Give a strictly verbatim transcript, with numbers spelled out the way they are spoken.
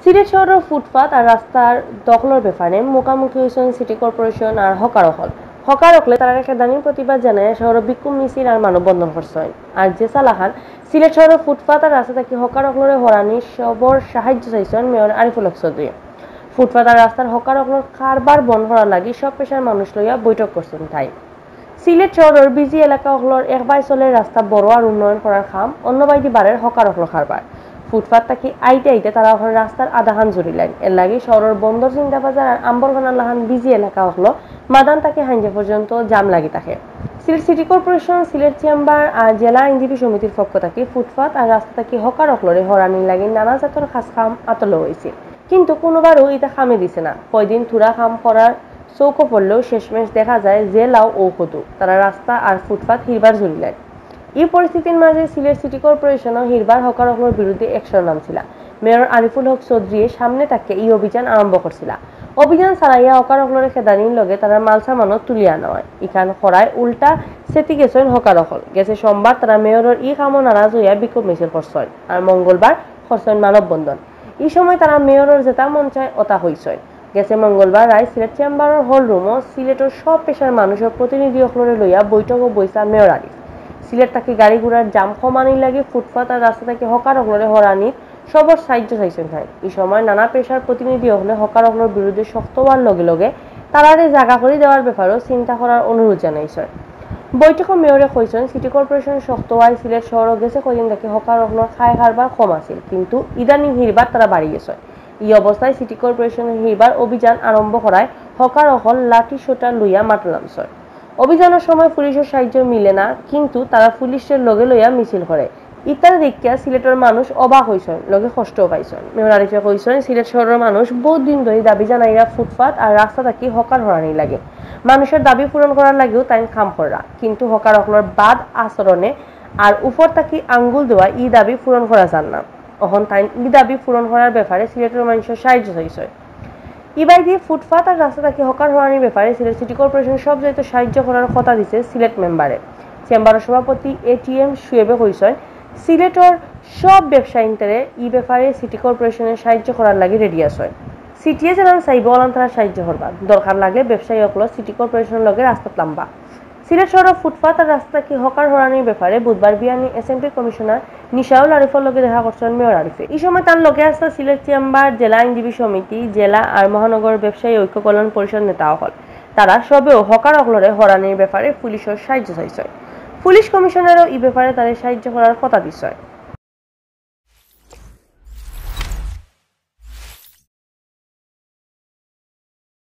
সিলেট শহরর ফুটপাত আর রাস্তার দখলর ব্যাপারে মুখামুখি অইছইন সিটি কর্পোরেশন আর হকার অকল। হকার অকলে তারারে খেদানির প্রতিবাদ জানাইয়া শহরো বিক্ষোভ মিছিল আর মানববন্ধন করছইন। আর যেছা লাখান সিলেট শহরর ফুটপাত আর রাস্তা থাকি হকার অকলরে হরানির সবর সাহায্য চাইছইন মেয়র আরিফুল হক চৌধুরী। ফুটপাত আর রাস্তার হকার অকলর কারবার বন্ধ করার লাগি সব পেশার মানুষ লইয়া বৈঠক করছইন তাইন। সিলেট শহরর বিজি এলাকা অকলর এক বায় চলের রাস্তা বড় আর উন্নয়ন করার কাম, অন্য বায়দি বাড়ের হকার অকলর কারবার। ফুটপাত থাকি আইতে আইতে তারা অখন রাস্তার আধাখান জুড়িলাইন। এরলাগি শহরর বন্দর, জিন্দাবাজার আর আম্বরখানার লাখান বিজি এলাকা অকলো মাদান থাকি হাইঞ্জা পর্যন্ত জাম লাগি থাকে। সিলেট সিটি কর্পোরেশন, সিলেট চেম্বার আর জেলা আইনজীবী সমিতির পক্ষ থাকি ফুটপাত আর রাস্তা থাকি হকার অকলরে হরানির লাগি নানা জাতর খাস কাম আতো লওয়া অইছে, কিন্তু কুনুবারও ইতা কামে দিছে না। কয়দিন থুড়া কাম করার চউখো পড়লেও শেষমেশ দেখা যায় যে লাউ অউ কদু। তারা রাস্তা আর ফুটপাত হিরবার জুড়িলাইন। ই পরিস্থিতির মাঝে সিলেট সিটি কর্পোরেশনও হিরবার হকার অকলর বিরুদ্ধে অ্যাকশন নামছিলা। মেয়র আরিফুল হক চৌধুরীয়ে সামনে থাকিয়া ই অভিযান আরম্ভ করছিলা। অভিযান চালাইয়া হকার অকলরে খেদানির লগে তারার মালসামানও তুলিয়া আনা অয়। ইখান করায় উল্টা চেতি গেছইন হকার অকল। গেছে সোমবার তারা মেয়রর ই কামো নারাজ অইয়া বিক্ষোভ মিছিল করছইন। আর মঙ্গলবার করছইন মানববন্ধন। ই সময় তারা মেয়রর যেতা মন চায় অতা কইছইন। গেছে মঙ্গলবার রাইত সিলেট চেম্বারর হল রুমো সিলেটর সব পেশার মানুষর প্রতিনিধি অকলরে লইয়া বৈঠকো বইছলা মেয়র আরিফ। সিলেট থাকি গাড়ি ঘোড়ার জাম কমানির লাগি ফুটপাত আর রাস্তা থাকি হকার অকলরে হরানির সবর সাহায্য চাইছইন তাইন। ই সময় নানা পেশার প্রতিনিধি অকলে হকার অকলর বিরুদ্ধে শক্ত অওয়ার লগে লগে তারারে জাগা করি দেওয়ার ব্যাপারেও চিন্তা করার অনুরোধ জানাইছইন। বৈঠকো মেয়রে কইছইন, সিটি কর্পোরেশন শক্ত অওয়ায় সিলেট শহরো গেছে কয়দিন থাকি হকার অকলর কায় কারবার কম আছিল, কিন্তু ইদানিং হিরবার তারা বাড়ি গেছইন। ই অবস্থায় সিটি কর্পোরেশনর হিরবার অভিযান আরম্ভ করায় হকার অকল লাঠি সোটা লইয়া মাঠো নামছইন। অভিযানর সময় পুলিশর সাহায্য মিলে না, কিন্তু তারা পুলিশরে লগে লইয়া মিছিল করে। ইতারে দেখিয়া সিলেটর মানুষ অবাক অইছইন, লগে কষ্টও পাইছইন। মেয়র আরিফে কইছইন, সিলেট শহরর মানুষ বউত দিন ধরি দাবি জানাইরা ফুটপাত আর রাস্তা থাকি হকার হরানির লাগি। মানুষর দাবি পূরণ করার লাগিও তাইন কাম কররা, কিন্তু হকার অকলর বাদ আচরণে আর উপর থাকি আঙ্গুল দেওয়া ই দাবি পূরণ করা যার না। অখন তাইন ই দাবি পূরণ করার ব্যাপারে সিলেটর মানষর সাহায্য চাইছইন। ইবায়দি ফুটপাত আর রাস্তা থাকি হকার হরানির ব্যাপারে সিলেট সিটি কর্পোরেশন সব যাইতে সাহায্য করার কথা দিছে সিলেট মেম্বারে। চেম্বারর সভাপতি এ টি এম শুয়েবে কইছইন, সিলেটর সব ব্যবসায়ীন্তরে ই ব্যাপারে সিটি কর্পোরেশনে সাহায্য করার লাগি রেডি আছইন। সিটিয়ে যেলান চাইবো অলান তারা সাহায্য করবা। দরকার লাগলে ব্যবসায়ী অকল সিটি কর্পোরেশনর লগে রাস্তাত লামবা। সিলেট শহরর ফুটপাত আর রাস্তা থাকি হকার হরানির ব্যাপারে বুধবার বিয়ানি এসএমপি কমিশনার নিশাউল আরিফর লগে দেখা করছইন মেয়র আরিফে। ই সময় তান লগে আছলা সিলেট চেম্বার, জেলা আইনজীবী সমিতি, জেলা আর মহানগর ব্যবসায়ী ঐক্য কল্যাণ পরিষদ নেতা অকল। তারা সবেও হকার অকলরে হরানির ব্যাপারে পুলিশর সাহায্য চাইছইন। পুলিশ কমিশনারও ই ব্যাপারে তারে সাহায্য করার কথা দিছইন।